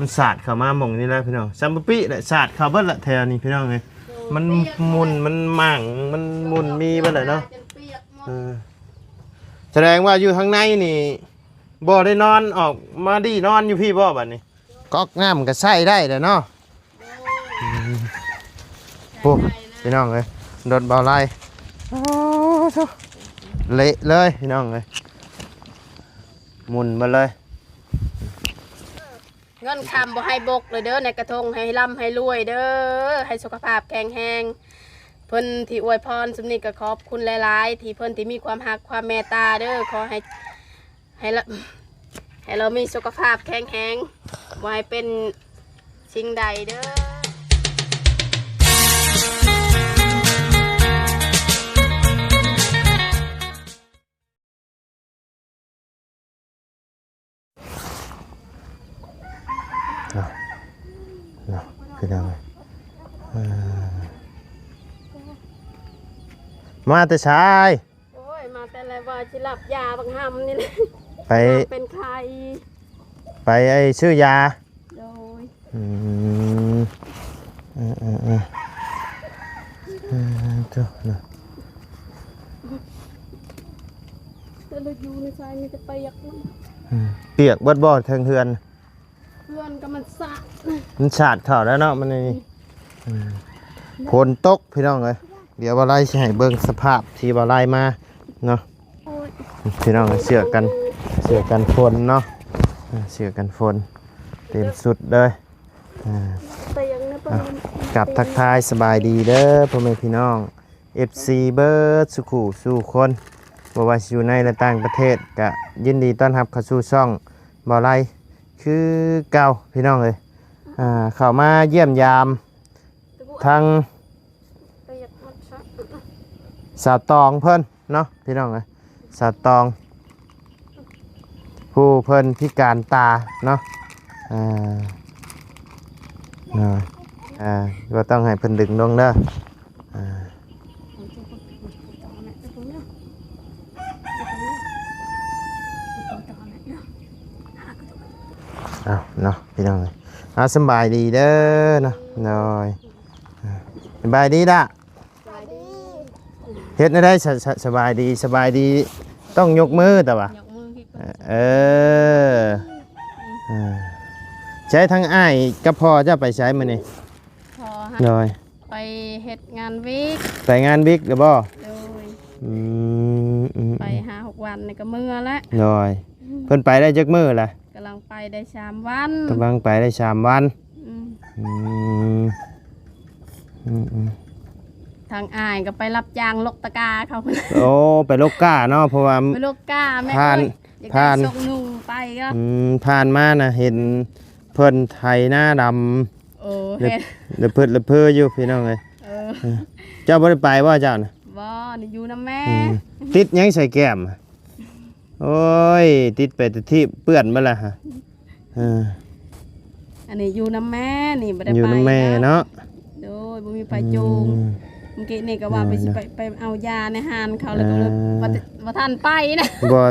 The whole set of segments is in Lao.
ມັນສາດເຂົ້າມາໝ່ອງນີ້ແຫຼະພີ່ນ້ອງ ຊຳປະປິແຫຼະ ສາດເຂົ້າເບິດລະແຖວນີ້ພີ່ນ້ອງເອີຍ. ໂດຍ ມັນໝຸ່ນ ມັນໝັ້ງ ມັນໝຸ່ນມີເບິດແຫຼະເນາະ. ເອີ ສະແດງວ່າຢູ່ທາງໃນນີ້ບໍ່ໄດ້ນອນ ອອກມາດີນອນຢູ່ພີ້ບໍ່ບັດນີ້? ກັອກນ້ຳກໍໃຊ້ໄດ້ແຫຼະເນາະ. ໂອ້ ພີ່ນ້ອງເອີຍ ລົດເບົາໄລ່ ໂອ້ໂທ້ ເລະເລີຍພີ່ນ້ອງເອີຍ ໝຸ່ນໝົດເລີຍ. ເງິນຄຳບໍ່ໃຫ້ບົກເລີຍເດີ ໃນກະທົງໃຫ້ລ່ຳໃຫ້ລວຍເດີ ໃຫ້ສຸຂະພາບແຂງແຮງ. ເພິ່ນທີ່ອວຍພອນຊຸມນີ້ກໍຂອບຄຸນຫຼາຍໆ ທີ່ເພິ່ນທີ່ມີຄວາມຮັກຄວາມເມດຕາເດີ ຂໍໃຫ້ ໃຫ້ລະ ໃຫ້ລາວມີສຸຂະພາບແຂງແຮງ ບໍ່ໃຫ້ເປັນສິ່ງໃດເດີ. ເນາະ ເນາະ ພີ່ນ້ອງເອີຍ ເອີ ມາແຕ່ໃສ? ໂອ້ຍ ມາແຕ່ລະວ່າຊິລັບຢາບັກຫຳນີ້ແຫຼະ ໄປ ເປັນໄຂ້ ໄປໄອ້ຊື້ຢາ. ໂດຍ ອືມ ເອີ ເອີ ເອີ ເອີ ໂທ້ເນາະ ແຕ່ລະຢູ່ໃນຊາຍມີແຕ່ປຽກ ອືມ ປຽກເບິດບໍ່ເທິງເຮືອນ? ເຮືອນກໍມັນສາດ ມັນສາດເຂົ້າແລ້ວເນາະ ມັນນີ້ ອືມ ຝົນຕົກພີ່ນ້ອງເອີຍ. ດຽວບ່າວໄລຊິໃຫ້ເບິ່ງສະພາບທີ່ບ່າວໄລມາເນາະ ໂອ້ຍ ພີ່ນ້ອງເອີຍ ເສື້ອກັນ ເສື້ອກັນຝົນເນາະ ເອີ ເສື້ອກັນຝົນເຕັມຊຸດເລີຍ. ອ່າ ແຕ່ຍັງນະ ອ່ະ ກັບທັກທາຍສະບາຍດີເດີ ພໍ່ແມ່ພີ່ນ້ອງ ເອັຟຊີ ເບິດສູ່ຄູ່ສູ່ຄົນ ບໍ່ວ່າຊິຢູ່ໃນ ແລະ ຕ່າງປະເທດ ກະຍິນດີຕ້ອນຮັບເຂົ້າສູ່ຊ່ອງບ່າວໄລຄືເກົ່າ ພີ່ນ້ອງເອີຍ. ອ່າ ເຂົ້າມາຢ້ຽມຢາມທາງສາວຕອງເພິ່ນເນາະ ພີ່ນ້ອງເອີຍ ສາວຕອງ ຜູ້ເພິ່ນພິການຕາເນາະ ເອີ ເນາະ ເອີ ບໍ່ຕ້ອງໃຫ້ເພິ່ນດຶງລົງເດີ ເອີ ເອົາເນາະ ພີ່ນ້ອງເອີຍ ເອົາ ສະບາຍດີເດີເນາະ ໂດຍ ສະບາຍດີລະ ສະບາຍດີ ເຮັດແນວໃດ ສະ ສະ ສະບາຍດີ ສະບາຍດີ ຕ້ອງຍົກມືແຕ່ວ່າ ຍົກມື ເອີ ເອີ ໃຊ້ທາງອ້າຍກັບພໍ່ເຈົ້າໄປໃສມື້ນີ້? ພໍ່ ໂດຍ ໄປເຮັດງານວິກ ໄປງານວິກແລ້ວບໍ່? ໂດຍ ອືມ ອືມ ໄປຫ້າຫົກວັນນີ້ກໍເມືອແລ້ວ ໂດຍ ເພິ່ນໄປໄດ້ຈັກມື້ລະ? ກຳລັງໄປໄດ້ສາມວັນ ກຳລັງໄປໄດ້ສາມວັນ ອືມ ອືມ ອືມ ອືມ ທາງອ້າຍກໍໄປຮັບຈ້າງລົກຕະກາເຂົາ ໂອ້ ໄປລົກກ້າເນາະ ເພາະວ່າໄປລົກກ້າ ແມ່ ຜ່ານ ເອີຍ ຢາກໄດ້ ຜ່ານ ສົ່ງໜູໄປກໍ ອືມ ຜ່ານມານະ ເຫັນເພິ່ນໄຖນາດຳ ໂອ້ ລະເພີດລະເພີຢູ່ ພີ່ນ້ອງເອີຍ ເອີ ເອີ ເຈົ້າບໍ່ໄດ້ໄປບໍ່ເຈົ້ານະ? ບໍ່ ນີ້ຢູ່ນຳແມ່ ອືມ ຕິດຫຍັງໃສ່ແກ້ມ? ໂອ້ຍ ຕິດໄປແຕ່ທີ່ເປື້ອນເບິດລະ ເອີ ອັນນີ້ຢູ່ນຳແມ່ນີ້ ບໍ່ໄດ້ໄປ ຢູ່ນຳແມ່ເນາະ ໂດຍ ບໍ່ມີໃຜຈູງ ອືມ ເມື່ອກີ້ນີ້ກໍວ່າ ໂດຍ ໄປ ຊິໄປ ໄປເອົາຢາໃນຮ້ານເຂົາ ແລ້ວກໍ ເອີ ບໍ່ ບໍ່ທັນໄປນະ ບໍ່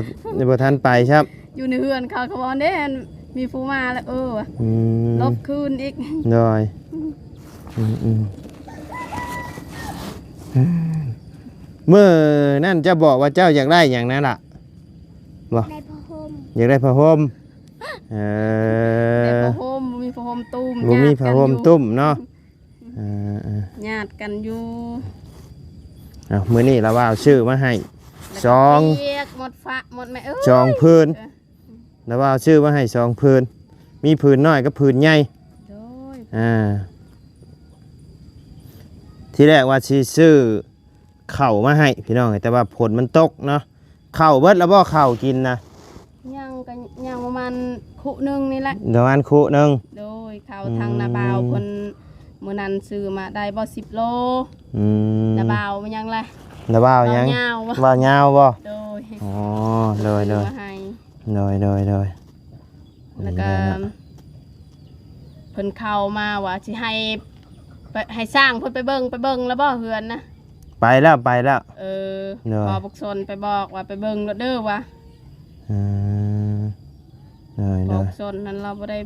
ບໍ່ທັນໄປຊ້ຳ ຢູ່ໃນເຮືອນເຂົາ ເຂົາວ່າເດ້ ມີຜູ້ມາແລ້ວ ເອີ ອືມ ລົບຄືນອີກ ໂດຍ ອືມ ອືມ ມື້ນັ້ນເຈົ້າບອກວ່າເຈົ້າຢາກໄດ້ຫຍັງນັ້ນລະ? ບໍ່ ໄດ້ຜ້າຫົ່ມ ຢາກໄດ້ຜ້າຫົ່ມ ເອີ ໄດ້ຜ້າຫົ່ມ ບໍ່ມີຜ້າຫົ່ມຕຸ້ມ ບໍ່ມີຜ້າຫົ່ມຕຸ້ມເນາະ ຍາດກັນຢູ່ ເອີ ເອີ ເອົາ ມື້ນີ້ລາວວ່າຊື້ມາໃຫ້ ແລ້ວກໍ ສອງ ປຽກໝົດຟ້າໝົດແມ່ເອີຍ ສອງຜືນ ເອີ ລາວວ່າຊື້ມາໃຫ້ສອງຜືນ ມີຜືນນ້ອຍກັບຜືນໃຫຍ່ ໂດຍ ອ່າ ທີແລກວ່າຊິຊື້ເຂົ້າມາໃຫ້ພີ່ນ້ອງ ແຕ່ວ່າຝົນມັນຕົກເນາະ ເຂົ້າເບິດແລ້ວບໍ່ ເຂົ້າກິນນະ? ຍັງ ກໍຍັງປະມານຄຸໜຶ່ງນີ້ແຫຼະ ປະມານຄຸໜຶ່ງ ໂດຍ ເຂົ້າ ອືມ ທາງນ້າບ່າວເພິ່ນ ມື້ນັ້ນຊື້ມາໄດ້ບໍ່ ສິບໂລ ອືມ ນ້າບ່າວຫຍັງລະ ນ້າບ່າວຫຍັງ ບ່າວຍາວ ບ່າວຍາວບໍ່? ໂດຍ ອໍ ໂດຍ ໂດຍ ຊື້ມາໃຫ້ ໂດຍ ໂດຍ ໂດຍ ແລ້ວກໍ ນີ້ແຫຼະເນາະ ເພິ່ນເຂົ້າມາວ່າຊິໃຫ້ໄປ ໃຫ້ຊ່າງເພິ່ນໄປເບິ່ງ ໄປເບິ່ງແລ້ວບໍ່ເຮືອນນະ? ໄປແລ້ວ ໄປແລ້ວ ເອີ ໂດຍ ພໍ່ບັກສົນໄປບອກວ່າໄປເບິ່ງໂລດເດີວ່າ ອືມ ໂດຍ ໂດຍ ພໍ່ບັກສົນນັ້ນລາວບໍ່ໄດ້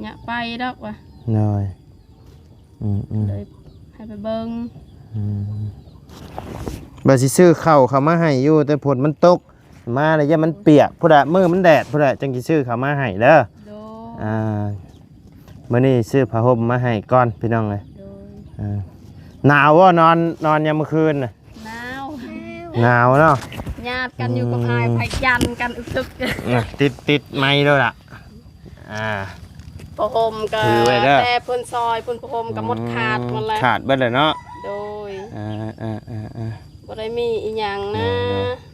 ຍາກໄປດອກວ່າ ໂດຍ ອືມໆ ເລີຍໃຫ້ໄປເບິ່ງ ອືມ ວ່າຊິຊື້ເຂົ້າເຂົ້າມາໃຫ້ຢູ່ ແຕ່ຝົນມັນຕົກ ມາແລ້ວຢ້ານມັນປຽກພຸ້ນລະ ມື້ມັນແດດພຸ້ນລະ ຈັ່ງຊິຊື້ເຂົ້າມາໃຫ້ເດີ ໂດຍ ອ່າ ມື້ນີ້ຊື້ຜ້າຫົ່ມມາໃຫ້ກ່ອນພີ່ນ້ອງເອີຍ ໂດຍ ອ່າ ໜາວບໍ່ ນອນ ນອນຍາມມື້ຄືນນະ? ໜາວ ໜາວເນາະ ຍາດກັນຢູ່ກັບອ້າຍ ອືມ ພາກັນກັນອຶກຕຶກ ນະ ຕິດ ຕິດໄມໂລດລະ ອ່າ ຜ້າຫົ່ມກໍ ຖືໄວ້ເດີ ແຕ່ເພິ່ນຊອຍ ເພິ່ນຜ້າຫົ່ມກໍໝົດ ອືມ ຂາດໝົດແລ້ວ ຂາດເບິດແລ້ວເນາະ ໂດຍ ອ່າໆໆໆ ບໍ່ໄດ້ມີອີ່ຫຍັງນະ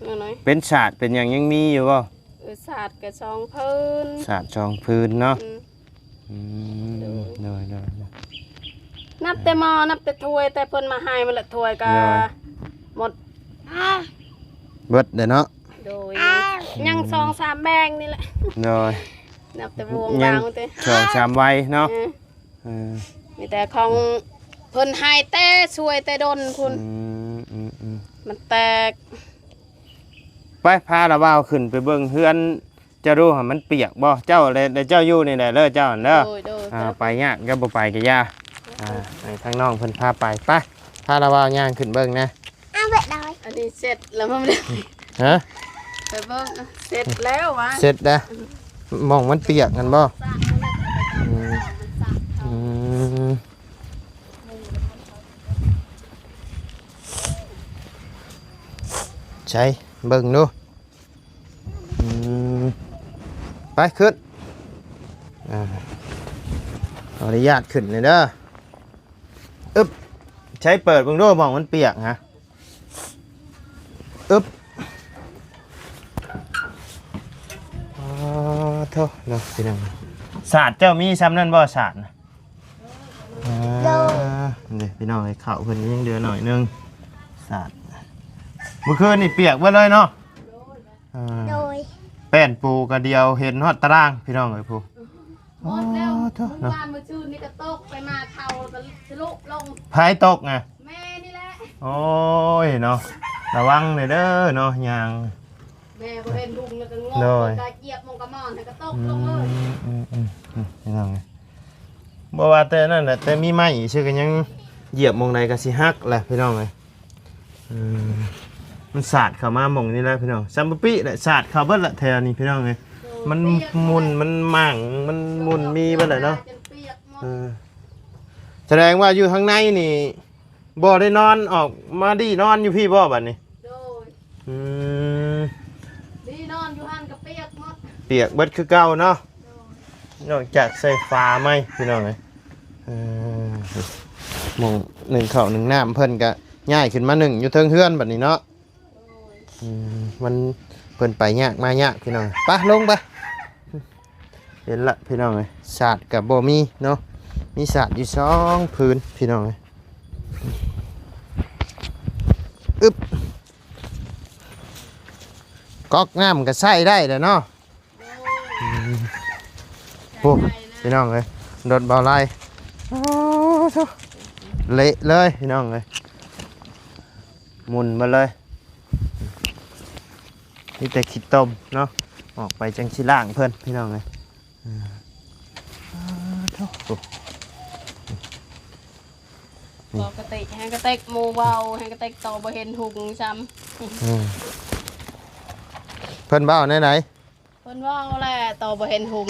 ໂດຍໆ ນ້ອຍໆ ເປັນສາດເປັນຫຍັງຍັງມີຢູ່ບໍ່? ເອີ ສາດກໍສອງຜືນ ສາດສອງຜືນເນາະ ອືມ ອືມ ໂດຍ ໂດຍ ໂດຍ ໂດຍ ນັບແຕ່ໝໍ້ ນັບແຕ່ຖ້ວຍ ແຕ່ເພິ່ນມາໃຫ້ໝົດລະ ຖ້ວຍກໍ ໂດຍ ໝົດ ເບິດເດ້ເນາະ ໂດຍ ຍັງສອງສາມແບງນີ້ແຫຼະ ໂດຍ ນັບແຕ່ວງ ຍັງວາງເດ້ ສອງສາມໄວເນາະ ເອີ ເອີ ມີແຕ່ຂອງເພິ່ນໃຫ້ແຕ່ຊ່ວຍແຕ່ດົນພຸ້ນ ອືມ ອືມໆ ມັນແຕກ ໄປ ພາລະບ່າວຂຶ້ນໄປເບິ່ງເຮືອນ ເຈົ້າດູຫາມັນປຽກບໍ່ ເຈົ້າ ແລະ ແລະເຈົ້າຢູ່ນີ້ແຫຼະເດີ ເຈົ້າຫັ້ນເດີ ໂດຍ ໂດຍ ອ່າ ໄປຍາກ ເຈົ້າບໍ່ໄປກໍຢ່າ ອ່າ ໃຫ້ທາງນ້ອງເພິ່ນພາໄປ ໄປ ພາລະບ່າວຍ່າງຂຶ້ນເບິ່ງແດ່ ອັນນີ້ເສັດແລ້ວມັນ ຮະ ໄປເບິ່ງ ເສັດແລ້ວວະ ເສັດແລ້ວ ໝ່ອງມັນປຽກຫັ້ນບໍ່ ອືມ ອືມ ໃສ ເບິ່ງດູ ອືມ ໄປຂຶ້ນ ອ່າ ຂໍອະນຸຍາດຂຶ້ນແດ່ເດີ ອຶບ ໃຊ້ເປີດເບິ່ງດູ ໝ່ອງມັນປຽກຫະ ອຶບ ອໍ ໂທ້ເນາະ ພີ່ນ້ອງ ສາດເຈົ້າມີຊ່ຳນັ້ນບໍ່ ສາດນະ? ອ່າ ໂດຍ ນີ້ພີ່ນ້ອງເອີຍ ເຂົ້າເພິ່ນຍັງເຫຼືອໜ້ອຍໜຶ່ງ ສາດ ມື້ຄືນນີ້ປຽກເບິດເລີຍເນາະ ອ່າ ໂດຍ ແປ້ນປູກະດຽວເຫັນຮອດຕາລ່າງ ພີ່ນ້ອງເອີຍ ຜູ້ ໝົດແລ້ວ ອໍ ໂທ້ ມື້ວານມື້ຊືນນີ້ກໍຕົກ ໄປມາເຂົ້າກໍທະລຸລົງ ໃຜຕົກນະ? ແມ່ນີ້ແຫຼະ ໂອ້ຍເນາະ ລະວັງແດ່ເດີເນາະ ຍ່າງ ແມ່ບໍ່ເຫັນຮຸ່ງແລ້ວກໍງອກ ໂດຍ ແລ້ວກໍຢຽບໝົງກະໝອນ ແລ້ວກໍຕົກລົງເລີຍ ອືມ ອືມ ອືມ ອືມ ພີ່ນ້ອງເອີຍ ບໍ່ວ່າແຕ່ນັ້ນແຫຼະ ແຕ່ມີໄມ້ຊື່ກໍຍັງຢຽບໝ່ອງໃດກໍຊິຫັກແຫຼະ ພີ່ນ້ອງເອີຍ ເອີ ມັນສາດເຂົ້າມາໝ່ອງນີ້ແຫຼະ ພີ່ນ້ອງ ຊຳບໍ່ປິແຫຼະ ສາດເຂົ້າເບິດແຫຼະແຖວນີ້ ພີ່ນ້ອງເອີຍ ໂດຍ ມັນໝຸ່ນ ມັນໝ້າງ ມັນໝຸ່ນມີເບິດແຫຼະເນາະ ເອີ ສະແດງວ່າຢູ່ທາງໃນນີ້ ບໍ່ໄດ້ນອນ ອອກມາດີນອນຢູ່ພີ້ບໍ່ບັດນີ້? ໂດຍ ອືມ ດີນອນຢູ່ຫັ້ນກໍປຽກໝົດ ປຽກເບິດຄືເກົ່າເນາະ ໂດຍ ນອກຈາກໃສ່ຝາໃໝ່ ພີ່ນ້ອງເອີຍ ເອີ ໝ່ອງໜຶ້ງເຂົ້າໜຶ້ງນ້ຳ ເພິ່ນກະຍ້າຍຂຶ້ນມາໜຶ້ງຢູ່ເທິງເຮືອນບັດນີ້ເນາະ ໂດຍ ອືມ ມັນ ເພິ່ນໄປຍາກມາຍາກ ພີ່ນ້ອງ ໄປລົງໄປ. ເຫັນລະພີ່ນ້ອງເອີຍ ສາດກະບໍ່ມີເນາະ ມີສາດຢູ່ສອງຜືນພີ່ນ້ອງເອີຍ ອຶບ ກອກນ້ຳກະໃຊ້ໄດ້ແຫຼະເນາະ ອືມ ໂອ້ ພີ່ນ້ອງເອີຍ ລົດເບົາໄລ່ ໂອ້ໂທ້ ເລະເລີຍພີ່ນ້ອງເອີຍ ໝຸ່ນໝົດເລີຍ ມີແຕ່ຂີ້ຕົມເນາະ ອອກໄປຈັ່ງຊິລ້າງເພິ່ນພີ່ນ້ອງເອີຍ ອ່າ ໂທ້ ປົກກະຕິແຮງກະເຕັກໝູ່ເວົ້າ ແຮງກະເຕັກໂຕບໍ່ເຫັນຫຸງຊ້ຳ ອືມ ເພິ່ນເວົ້າແນວໃດ? ເພິ່ນເວົ້າແຫຼະ ໂຕບໍ່ເຫັນຫຸງ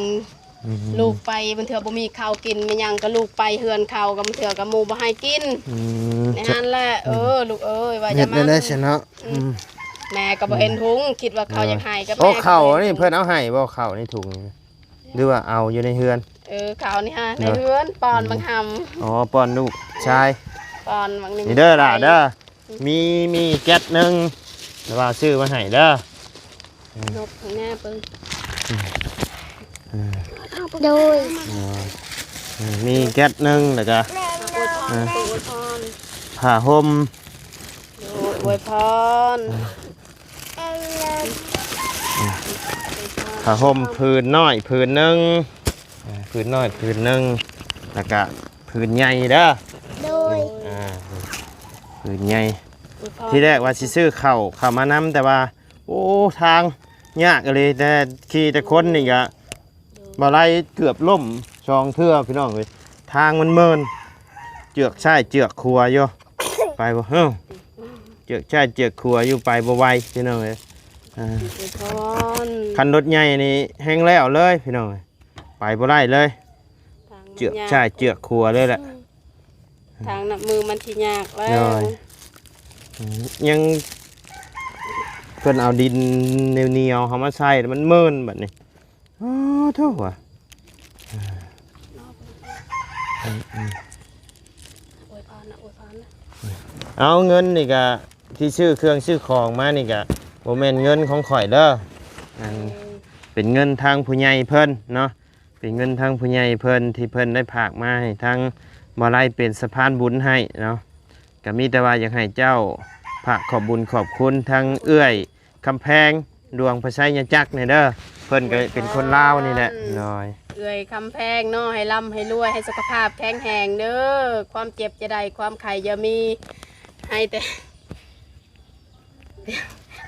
ອືມ ລູກໄປບາງເທື່ອບໍ່ມີເຂົ້າກິນ ແມ່ນຫຍັງກໍລູກໄປເຮືອນເຂົາ ບາງເທື່ອກໍໝູ່ບໍ່ໃຫ້ກິນ ອືມ ໃນຫັ້ນແຫຼະ ເອີ ລູກເອີຍ ວ່າຢ່າມາ ເຮັດແນວໃດຊັ້ນເນາະ ອືມ ອືມ ແມ່ກໍບໍ່ເຫັນຫຸງ ອືມ ຄິດວ່າເຂົາຢາກໃຫ້ກັບແມ່ ໂອ້ ເຂົ້ານີ້ເພິ່ນເອົາໃຫ້ບໍ່ ເຂົ້າໃນຖົງນີ້ ຫຼືວ່າເອົາຢູ່ໃນເຮືອນ? ເອີ ເຂົ້ານີ້ຫາ ໃນເຮືອນ ປ້ອນບັກຫຳ ອໍ ປ້ອນລູກຊາຍ ປ້ອນບັກໜຶ່ງ ນີ້ເດີຫຼ້າເດີ ມີ ມີແກັດໜຶ່ງ ລະວ່າຊື້ມາໃຫ້ເດີ ຍົກໃຫ້ແນ່ເບິ່ງ ອືມ ໂດຍ ອ່າ ມີແກັດໜຶ່ງ ແລ້ວກະ ອວຍພອນ ອ່າ ອວຍພອນ ຜ້າຫົ່ມ ໂດຍ ອວຍພອນ ຜ້າຫົ່ມຜືນນ້ອຍຜືນໜຶ່ງ ອ່າ ຜືນນ້ອຍຜືນໜຶ່ງ ແລ້ວກະຜືນໃຫຍ່ເດີ ໂດຍ ອ່າ ຜືນໃຫຍ່ ອວຍພອນ ທີແລກວ່າຊິຊື້ເຂົ້າ ເຂົ້າມານຳ ແຕ່ວ່າ ໂອ້ ທາງຍາກອີ່ຫຼີ ແຕ່ຂີ່ແຕ່ຄົນນີ້ກະ ໂດຍ ບໍ່ໄດ້ເກືອບລົ້ມ ສອງເທື່ອພີ່ນ້ອງເອີຍ ທາງມັນເມີນ ເຈືອກຊ້າຍເຈືອກຂວາຢູ່ ໄປບໍ່ ເອີ ເຈືອກຊ້າຍເຈືອກຂວາຢູ່ ໄປບໍ່ໄວພີ່ນ້ອງເອີຍ ເອີ ອວຍພອນ ຄັນລົດໃຫຍ່ນີ້ແຮ່ງແລ້ວເລີຍພີ່ນ້ອງເອີຍ ໄປບໍ່ໄດ້ເລີຍ ທາງມັນ ເຈືອກຊ້າຍເຈືອກຂວາເລີຍແຫຼະ ທາງນັບມື້ມັນຊິຍາກແລ້ວ ໂດຍ ອືມ ຍັງ ເພິ່ນເອົາດິນໜຽວໆເຮົາມາໃສ່ ແລ້ວມັນເມີນບັດນີ້ ອໍ ໂທ້ວ່າ ອືມ ອວຍພອນນະ ອວຍພອນນະ ເອົາເງິນນີ້ກະ ທີ່ຊື້ເຄື່ອງຊື້ຂອງມານີ້ກະ ບໍ່ແມ່ນເງິນຂອງຂ້ອຍເດີ ອັນ ເປັນເງິນທາງຜູ້ໃຫຍ່ເພິ່ນເນາະ ເປັນເງິນທາງຜູ້ໃຫຍ່ເພິ່ນ ທີ່ເພິ່ນໄດ້ຝາກມາໃຫ້ທາງບ່າວໄລເປັນສະພານບຸນໃຫ້ເນາະ ກະມີແຕ່ວ່າຢາກໃຫ້ເຈົ້າຝາກຂອບບຸນຂອບຄຸນທາງເອື້ອຍຄຳແພງ ດວງພະໄຊຍະຈັກນີ້ເດີ ເພິ່ນກະເປັນຄົນລາວນີ້ແຫຼະ ໂດຍ ເອື້ອຍຄຳແພງເນາະ ໃຫ້ລ່ຳໃຫ້ລວຍ ໃຫ້ສຸຂະພາບແຂງແຮງເດີ ຄວາມເຈັບຢ່າໄດ້ ຄວາມໄຂ້ຢ່າມີ ໃຫ້ແຕ່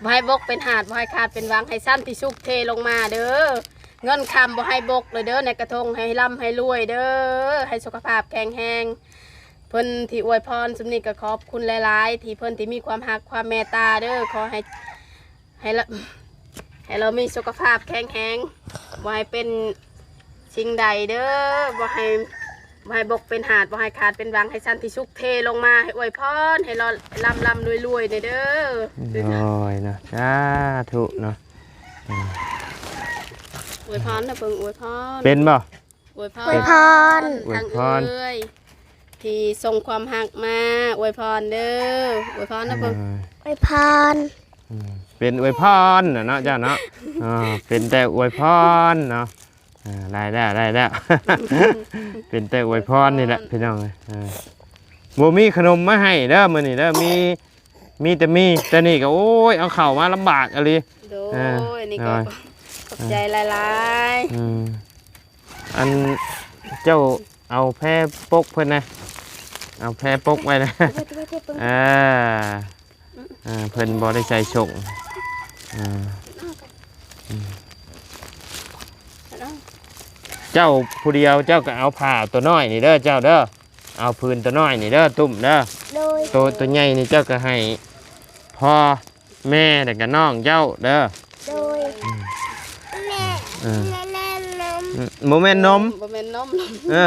ບໍ່ໃຫ້ບົກເປັນຫາດ ບໍ່ໃຫ້ຂາດເປັນຫວັງ ໃຫ້ສັນຕິສຸກເທລົງມາເດີ ເງິນຄຳບໍ່ໃຫ້ບົກເລີຍເດີ ໃນກະທົງໃຫ້ລ່ຳໃຫ້ລວຍເດີ ໃຫ້ສຸຂະພາບແຂງແຮງ ເພິ່ນທີ່ອວຍພອນຊຸມນີ້ກະຂອບຄຸນຫຼາຍໆ ທີ່ເພິ່ນທີ່ມີຄວາມຮັກຄວາມແມ່ຕາເດີ ຂໍໃຫ້ ໃຫ້ລະ ໃຫ້ລາວມີສຸຂະພາບແຂງແຮງ ບໍ່ໃຫ້ເປັນສິ່ງໃດເດີ ບໍ່ໃຫ້ ບໍ່ໃຫ້ບົກເປັນຫາດ ບໍ່ໃຫ້ຂາດເປັນຫວັງ ໃຫ້ສັນຕິສຸກເທລົງມາ ໃຫ້ອວຍພອນ ໃຫ້ລາວລ່ຳໆລວຍໆແດ່ເດີ ໂດຍເນາະ ສາທຸເນາະ ອືມ ອວຍພອນນະເພິ່ນ ອວຍພອນ ເປັນບໍ່? ອວຍພອນ ອວຍພອນ ທາງເອື້ອຍທີ່ສົ່ງຄວາມຮັກມາ ອວຍພອນເດີ ອວຍພອນນະເພິ່ນ ອືມ ອວຍພອນ ອືມ ເປັນອວຍພອນນະເນາະ ເຈົ້າເນາະ ເປັນແຕ່ອວຍພອນເນາະ ເອີ ໄດ້ແລ້ວ ໄດ້ແລ້ວ ເປັນແຕ່ອວຍພອນນີ້ແຫຼະພີ່ນ້ອງເອີຍ ເອີ ບໍ່ມີຂະໜົມມາໃຫ້ເດີມື້ນີ້ເດີ ມີ ມີແຕ່ມີ ແຕ່ນີ້ກະ ໂອ້ຍ ເອົາເຂົ້າມາລຳບາກອີ່ຫຼີ ໂດຍ ເອີ ນີ້ກະ ໂດຍ ຂອບໃຈຫຼາຍໆ ອືມ ອັນ ເຈົ້າເອົາແພປົກເພິ່ນນະ ເອົາແພປົກໄວ້ນະ ເອີ ເອີ ເພິ່ນບໍ່ໄດ້ໃສ່ສົ້ງ ເອີ ເຈົ້າຜູ້ດຽວເຈົ້າກະເອົາຜ້າໂຕນ້ອຍນີ້ເດີ ເຈົ້າເດີ ເອົາຜືນໂຕນ້ອຍນີ້ເດີ ຕຸ້ມເດີ ໂດຍ ໂຕ ໂຕໃຫຍ່ນີ້ເຈົ້າກະໃຫ້ພໍ່ ແມ່ ແລ້ວກະນ້ອງເຈົ້າເດີ ໂດຍ ອືມ ແມ່ ເອີ ແມ່ ແມ່ນົມ ອືມ ບໍ່ແມ່ນນົມ ບໍ່ແມ່ນນົມ ເອີ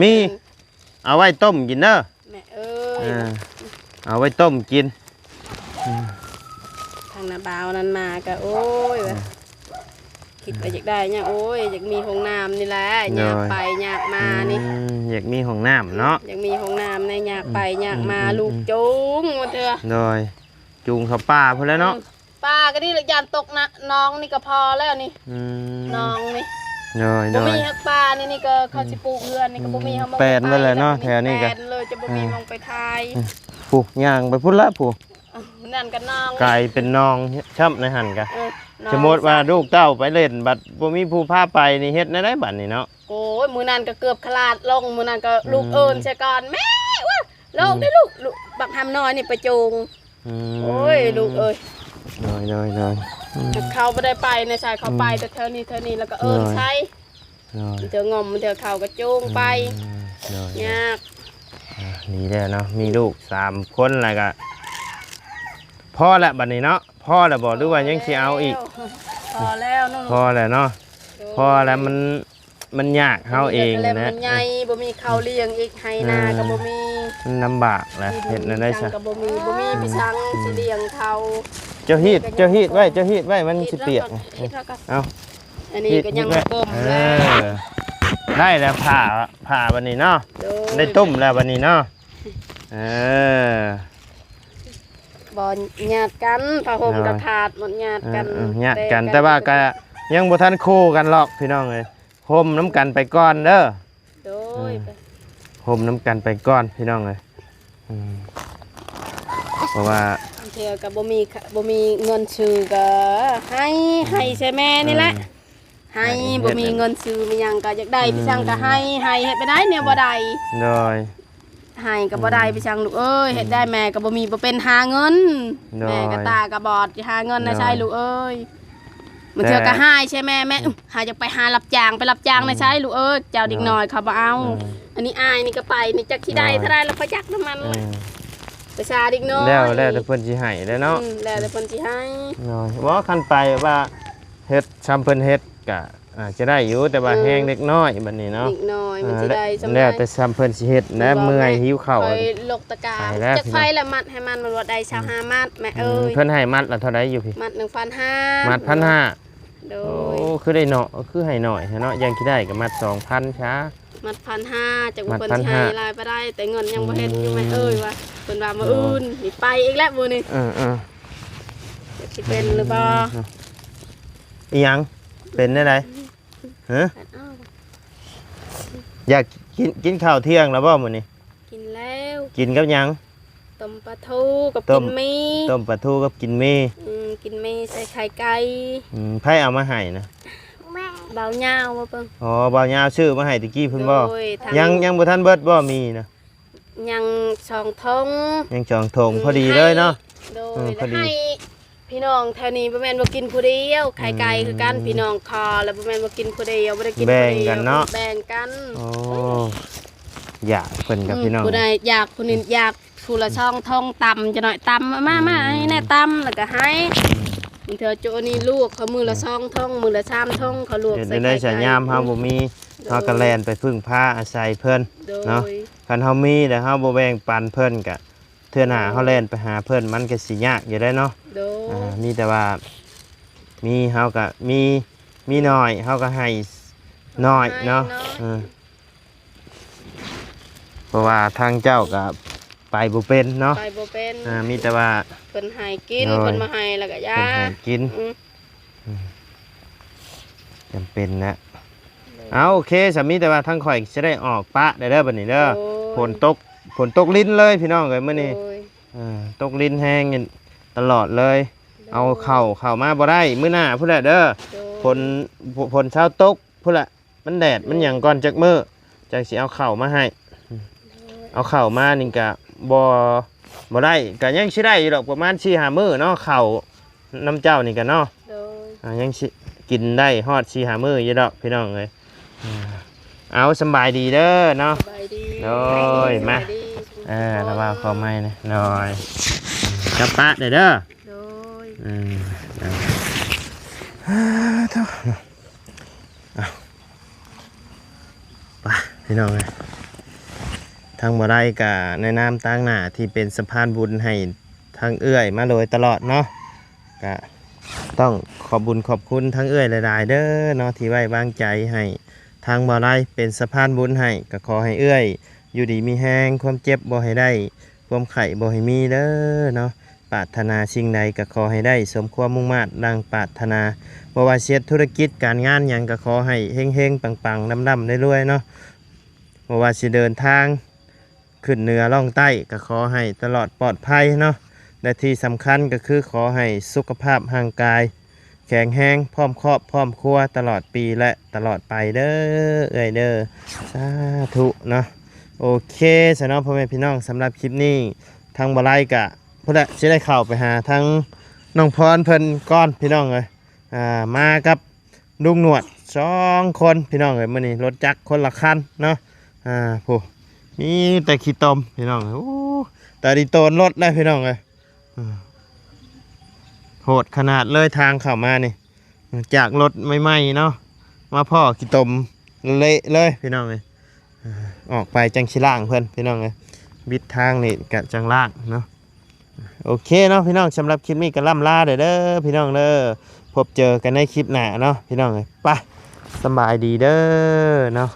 ມີ ເອົາໄວ້ຕົ້ມກິນເດີ ແມ່ເອີຍ ເອີ ເອົາໄວ້ຕົ້ມກິນ ອືມ ທາງນ້າບ່າວນັ້ນມາກະ ໂອ້ຍ ອືມ ຄິດວ່າຢາກໄດ້ຫຍັງ ໂອ້ຍ ຢາກມີຫ້ອງນ້ຳນີ້ແຫຼະ ໂດຍ ຍາກໄປຍາກມານີ້ ອືມ ຢາກມີຫ້ອງນ້ຳເນາະ ຢາກມີຫ້ອງນ້ຳໃນຍາກໄປ ອືມ ຍາກມາ ອືມ ລູກຈູງວ່າເທື່ອ ໂດຍ ຈູງເຂົ້າປ່າພຸ້ນແຫຼະເນາະ ອືມ ປ່າກະນີ້ລະ ຢ້ານຕົກນະ ໜອງນີ້ກະພໍແລ້ວນີ້ ອືມ ໜອງນີ້ ໂດຍ ບໍ່ມີ ໂດຍ ຮັກປ່ານີ້ ນີ້ກະເຂົາຊິປູກເຮືອນນີ້ກະ ອືມ ບໍ່ມີ ເຮົາມາ ແປນໄວ້ແລ້ວເນາະ ແຖວນີ້ກະ ແປນເລີຍ ຈະບໍ່ມີ ອືມ ໝ່ອງໄປຖ່າຍ ອືມ ຜູ້ຍ່າງໄປພຸ້ນລະຜູ້ ນັ້ນກະໜອງ ກາຍເປັນໜອງຊ້ຳໃນຫັ້ນກະ ເອີ ສົມມຸດວ່າລູກເຕົ້າໄປຫຼິ້ນ ບັດບໍ່ມີຜູ້ພາໄປນີ້ ເຮັດແນວໃດບັດນີ້ເນາະ ໂອ້ຍ ມື້ນັ້ນກະເກືອບຂະຫຼາດລົງ ມື້ນັ້ນກະ ອືມ ລູກເອີ້ນໃສ່ກ່ອນ ແມ່ ໂອ້ຍ ໂລກ ອືມ ໄດ້ລູກ ລູກ ບັກຫຳນ້ອຍນີ້ໄປຈູງ ອືມ ໂອ້ຍ ລູກເອີຍ ໂດຍ ໂດຍ ໂດຍ ອືມ ເຂົາບໍ່ໄດ້ໄປໃນສາຍ ເຂົາໄປ ອືມ ແຕ່ແຖວນີ້ ແຖວນີ້ ແລ້ວກະເອີ້ນ ໂດຍ ໃສ່ ໂດຍ ເທື່ອງົມເທື່ອເຂົາກະຈູງໄປ ອືມ ໂດຍ ຍາກ ອ່າ ດີແລ້ວເນາະ ມີລູກສາມຄົນແລ້ວກະ ພໍແລ້ວບັດນີ້ເນາະ ພໍແລ້ວບໍ່ ຫຼືວ່າຍັງຊິເອົາອີກ ພໍແລ້ວເນາະ ພໍແລ້ວເນາະ ໂດຍ ພໍແລ້ວ ມັນ ມັນຍາກເຮົາເອງ ມັນໃຫຍ່ ນະ ບໍ່ມີເຂົ້າລ້ຽງອີກ ໄຮ່ນາກະ ເອີ ບໍ່ມີ ມັນລຳບາກແຫຼະ ເຮັດແນວໃດຊະ ກະບໍ່ມີ ບໍ່ມີ ອືມ ພີ່ສັງ ອືມ ຊິລ້ຽງເຂົາ ເຈົ້າຮີດ ເຈົ້າຮີດໄວ້ ເຈົ້າຮີດໄວ້ ມັນຊິປຽກ ເອົາ ອັນນີ້ກະຍັງບໍ່ກົມ ເອີ ແລ້ວ ໄດ້ແລ້ວ ຜ້າ ຜ້າບັດນີ້ເນາະ ໂດຍ ໄດ້ຕຸ້ມແລ້ວບັດນີ້ເນາະ ເອີ ບໍ່ຍາດກັນ ຜ້າຫົ່ມກະຂາດໝົດ ຍາດກັນ ເອີ ຍາດກັນ ແຕ່ວ່າກະຍັງບໍ່ທັນຄູ່ກັນຫຼອກ ພີ່ນ້ອງເອີຍ ຫົ່ມນຳກັນໄປກ່ອນເດີ ໂດຍ ເອີ ຫົ່ມນຳກັນໄປກ່ອນ ພີ່ນ້ອງເອີຍ ອືມ ເພາະວ່າ ບາງເທື່ອກະບໍ່ມີ ບໍ່ມີເງິນຊື້ກະໄຫ້ ອືມ ໄຫ້ໃສ່ແມ່ນີ້ແຫຼະ ເອີ ໄຫ້ ໄຫ້ ບໍ່ມີເງິນຊື້ມີຫຍັງກະຢາກໄດ້ ອືມ ພີ່ສັງກະໄຫ້ ໄຫ້ເຮັດບໍ່ໄດ້ ແນວບໍ່ໄດ້ ໂດຍ ໄຫ້ກະບໍ່ໄດ້ ອອືມ ພີ່ສັງລູກເອີຍ ອືມ ເຮັດໄດ້ ແມ່ກະບໍ່ມີ ບໍ່ເປັນຫາເງິນ ໂດຍ ແມ່ກະຕາກະບອດ ຊິຫາເງິນນະ ໂດຍ ໃສລູກເອີຍ ບາງເທື່ອກໍຮ້າຍໃສ່ແມ່ ແມ່ ອືມ ຫາຢາກໄປຫາຮັບຈ້າງ ໄປຮັບຈ້າງໃນໃສລູກເອີຍ ເຈົ້າເດັກນ້ອຍເຂົາບໍ່ເອົາ. ເອີ ອັນນີ້ອ້າຍນີ້ກໍໄປນີ້ ຈັກຊິໄດ້ເທົ່າໃດລະ ປະຢັກນຳມັນ ເອີ ໄປຊາເດັກນ້ອຍ ແລ້ວ ແລ້ວແຕ່ເພິ່ນຊິໃຫ້ແຫຼະເນາະ. ອືມ ແລ້ວແຕ່ເພິ່ນຊິໃຫ້. ໂດຍ ບໍ່ ຄັນໄປແບບວ່າເຮັດຊ່ຳເພິ່ນເຮັດກະ ອາດຈະໄດ້ຢູ່ ແຕ່ວ່າ ເອີ ແຮງເດັກນ້ອຍບັດນີ້ເນາະ ເດັກນ້ອຍມັນຊິໄດ້ ເອີ ສ່ຳໃດ ແລ້ວແຕ່ຊ່ຳເພິ່ນຊິເຮັດແຫຼະ. ເມື່ອຍຫິວເຂົ້າ ຂ້ອຍລົກຕະກາ ຈັກໄຟລະມັດໃຫ້ມັນ ມັນບໍ່ໄດ້ຊາວຫ້າມັດແມ່ເອີຍ. ອືມ ເພິ່ນໃຫ້ມັດລະເທົ່າໃດຢູ່ພີ້? ມັດໜຶ່ງພັນຫ້າ ມັດພັນຫ້າ. ໂດຍ ໂອ້ ຄືໄດ້ເນາະ ຄືໃຫ້ໜ້ອຍແທ້ເນາະ ຢ່າງທີ່ໄດ້ກໍມັດສອງພັນຊະ ມັດພັນຫ້າ. ຈັກວ່າເພິ່ນຊິໃຫ້ຫຼາຍປານໃດ ແຕ່ເງິນຍັງບໍ່ເຫັນຢູ່ແມ່ເອີຍວ່າ ເພິ່ນວ່າມື້ອື່ນນີ້ໄປອີກແລ້ວມື້ນີ້. ເອີໆ ຈັກຊິເປັນຫຼືບໍ່? ອີຫຍັງ ເປັນແນວໃດ? ຮະ ຢາກກິນ ກິນເຂົ້າທ່ຽງແລ້ວບໍ່ມື້ນີ້? ກິນແລ້ວ. ກິນກັບຫຍັງ? ຕົ້ມປາທູກັບ ຕົ້ມ ກິນໝີ່ ຕົ້ມປາທູກັບກິນໝີ່. ອືມ ກິນໝີ່ໃສ່ໄຂ່ໄກ່. ອືມ ໃຜເອົາມາໃຫ້ນະ? ບ່າວຍາວບໍ່ເບິ່ງ. ອໍ ບ່າວຍາວຊື້ມາໃຫ້ຕະກີ້ພຸ້ນບໍ່? ໂດຍ ຍັງ ຍັງບໍ່ທັນເບິດບໍ່ໝີ່ນະ? ຍັງສອງຖົງ ຍັງສອງຖົງ ອືມ ພໍດີເລີຍເນາະ. ໃຫ້ ໂດຍ ອືມ ແລ້ວໃຫ້ພີ່ນ້ອງແຖວນີ້ ບໍ່ແມ່ນວ່າກິນຜູ້ດຽວ ໄຂ່ໄກ່ຄືກັນ ອືມ ພີ່ນ້ອງຂໍ ແລ້ວບໍ່ແມ່ນວ່າກິນຜູ້ດຽວ ບໍ່ໄດ້ກິນຜູ້ດຽວ ແບ່ງກັນເນາະ ແບ່ງກັນ. ໂອ້ ຢາກເພິ່ນກັບ ອືມ ພີ່ນ້ອງ ຜູ້ໃດຢາກ ຜູ້ນີ້ຢາກ ຜູ້ລະສອງຖົງ ຕຳຈັກໜ້ອຍ ຕຳມາ ມາ ອືມ ໃຫ້ແດ່ ຕຳແລ້ວກໍໃຫ້. ບາງເທື່ອໂຈນີ້ລູກເຂົາມື້ລະ ອືມ ສອງຖົງ ມື້ລະສາມຖົງ ເຂົາລວກໃສ່ໄຂ່ໄກ່. ເຮັດແນວໃດຊະ ຍາມເຮົາ ອືມ ບໍ່ມີ ໂດຍ ເຮົາກໍແລ່ນໄປເພິ່ງພາອາໄສເພິ່ນ ໂດຍ ເນາະ. ຄັນເຮົາມີແລ້ວເຮົາບໍ່ແບ່ງປັນເພິ່ນກະ ເທື່ອໜ້າເຮົາແລ່ນໄປຫາເພິ່ນມັນກໍຊິຍາກຢູ່ເດ້ເນາະ. ໂດຍ ອ່າ ມີແຕ່ວ່າມີເຮົາກໍມີ ມີໜ້ອຍເຮົາກໍໃຫ້ໜ້ອຍເນາະ. ໃຫ້ໜ້ອຍ ເອີ ເພາະວ່າທາງເຈົ້າກໍໄປບໍ່ເປັນເນາະ ໄປບໍ່ເປັນ. ອ່າ ມີແຕ່ວ່າເພິ່ນໃຫ້ກິນ ໂດຍ ເພິ່ນບໍ່ໃຫ້ແລ້ວກໍຢ່າ ເພິ່ນໃຫ້ກິນ ອືມ ອືມ ຈຳເປັນແຫຼະ. ໂດຍ ເອົາ ໂອເຄ ສາມີ ແຕ່ວ່າທາງຂ້ອຍຊິໄດ້ອອກປະແລ້ວເດີບັດນີ້ເດີ. ໂດຍ ຝົນຕົກ ຝົນຕົກລິນເລີຍພີ່ນ້ອງເອີຍມື້ນີ້. ໂດຍ ເອີ ຕົກລິນແຮງຕະຫຼອດເລີຍ. ໂດຍ ເອົາເຂົ້າ ເຂົ້າມາບໍ່ໄດ້ ມື້ໜ້າພຸ້ນແຫຼະເດີ. ໂດຍ ຝົນ ຝົນເຊົາຕົກພຸ້ນແຫຼະ ມັນແດດ ໂດຍ ມັນຫຍັງກ່ອນຈັກມື້ ຈັ່ງຊິເອົາເຂົ້າມາໃຫ້. ໂດຍ ເອົາເຂົ້າມານີ້ກະບໍ່ ບໍ່ໄດ້ ກະຍັງຊິໄດ້ຢູ່ດອກ ປະມານສີ່ຫ້າມື້ເນາະ ເຂົ້ານຳເຈົ້ານີ້ກະເນາະ. ໂດຍ ອ່າ ຍັງຊິກິນໄດ້ຮອດສີ່ຫ້າມື້ຢູ່ດອກພີ່ນ້ອງເອີຍ. ອ່າ ເອົາ ສຳບາຍດີເດີເນາະ. ສະບາຍດີ ໂດຍ ມາ ສະບາຍດີ ເອີ ສະບາຍດີ ລະວ່າຂໍໃໝ່ນະ ໂດຍ ກັບປະເດີເດີ. ໂດຍ ເອີ ເອີ ເອົາ ໄປພີ່ນ້ອງເອີຍ ທາງບໍ່ໄດ້ກະໃນນາມຕາງໜ້າທີ່ເປັນສະພານບຸນໃຫ້ທາງເອື້ອຍມາໂດຍຕະຫຼອດເນາະ ກະຕ້ອງຂອບບຸນຂອບຄຸນທາງເອື້ອຍຫຼາຍໆເດີເນາະ ທີ່ໄວ້ວາງໃຈໃຫ້ທາງບໍ່ໄດ້ເປັນສະພານບຸນໃຫ້ ກະຂໍໃຫ້ເອື້ອຍຢູ່ດີມີແຮງ ຄວາມເຈັບບໍ່ໃຫ້ໄດ້ ຄວາມໄຂ້ບໍ່ໃຫ້ມີເດີເນາະ. ປາດຖະໜາສິ່ງໃດກໍຂໍໃຫ້ໄດ້ສົມຄວາມມຸ່ງມາດດັ່ງປາດຖະໜາ. ບໍ່ວ່າຊິເຮັດທຸລະກິດການງານຫຍັງກໍຂໍໃຫ້ເຮັງໆ ປັງໆ ລ່ຳໆ ລວຍໆ ເນາະ. ບໍ່ວ່າຊິເດີນທາງຂຶ້ນເໜືອລ່ອງໃຕ້ກໍຂໍໃຫ້ຕະຫຼອດປອດໄພເນາະ. ແລະທີ່ສຳຄັນກໍຄືຂໍໃຫ້ສຸຂະພາບຮ່າງກາຍ ແຂງແຮງພ້ອມຄອບພ້ອມຄົວຕະຫຼອດປີ ແລະ ຕະຫຼອດໄປເດີເອື້ອຍເດີ. ສາທຸເນາະ. ໂອເຄຊະເນາະ ພໍ່ແມ່ພີ່ນ້ອງ, ສຳລັບຄລິບນີ້ທາງບໍ່ໄລກະພຸ້ນແຫຼະ ຊິໄດ້ເຂົ້າໄປຫາທາງນ້ອງພອນເພິ່ນກ່ອນພີ່ນ້ອງເອີຍ. ອ່າ ມາກັບລຸງໜວດສອງຄົນພີ່ນ້ອງເອີຍ, ມື້ນີ້ລົດຈັກຄົນລະຄັນເນາະ. ອ່າ ໂອ້ ມີແຕ່ຂີ້ຕົມພີ່ນ້ອງເອີຍ. ໂອ້ ຕາດີໂຕນລົດແລ້ວພີ່ນ້ອງເອີຍ. ອ່າ ໂຫດຂະໜາດເລີຍທາງເຂົ້າມານີ້, ຈາກລົດໃໝ່ໆເນາະ ມາພໍ້ຂີ້ຕົມເລະເລີຍພີ່ນ້ອງເອີຍ. ອ່າ ອອກໄປຈັ່ງຊິລ້າງເພິ່ນພີ່ນ້ອງເອີຍ, ບິດທາງນີ້ກະຈັ່ງລ້າງເນາະ. ໂອເຄເນາະພີ່ນ້ອງ, ສຳລັບຄລິບນີ້ກະລ່ຳລາເດີ ເດີພີ່ນ້ອງເດີ, ພົບເຈີກັນໃນຄລິບໜ້າເນາະພີ່ນ້ອງເອີຍ. ໄປ ສະບາຍດີເດີເນາະ.